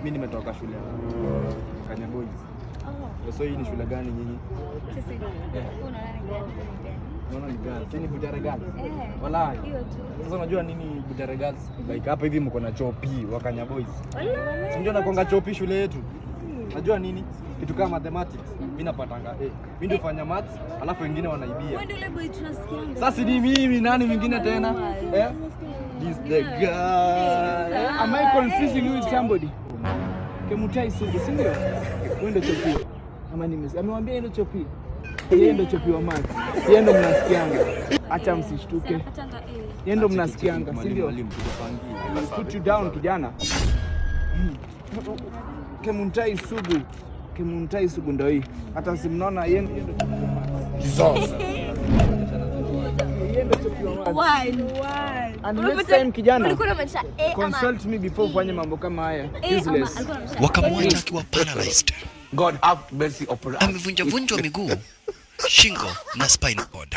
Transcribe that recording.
Mimi nimetoka shule ya Kanya Boys. Oh, So hii ni shule gani nyinyi? Sisi unaona ni gani? Ni gani? Unaona ni girls. Hii ni Butere Girls. Eh. Walai. Hiyo tu. Sasa unajua nini Butere Girls? Like hapa hivi mko na chopi wa Kanya Boys. Walai. Si ndio nakuanga chopi shule yetu? Najua nini? Kitu kama mathematics, mimi napatanga A. Mimi ndio fanya maths, alafu wengine wanaibia. Wewe ndio yule boy tunasikianga. Sasa ni mimi, nani mwingine tena? Eh? This the guy. Am I confusing you with somebody? Kemutai Sugu, si ndio? Wewe ndio chopi. Ama ni mimi? Amewambia yeye ndio chopi. Yeye ndio chopi wa maths. Yeye ndio mnasikianga. Acha msishtuke. Anapatanga A. Yeye ndio mnasikianga, si ndio? Mwalimu, tukupangie. I will put you down, kijana. Kemuntai Sugu. Kemuntai Sugu ndio hii. Hata si mnaona yeye ndio chopi wa maths. Yeye ndio chopi wa maths. One. One. And next time, kijana, Ulikuwa unamaanisha A ama consult me before ufanye mambo kama haya. A ama Useless. alikuwa anamaanisha Wakamwacha akiwa paralyzed. God have mercy upon us. Amevunjavunjwa miguu, shingo na spinal cord.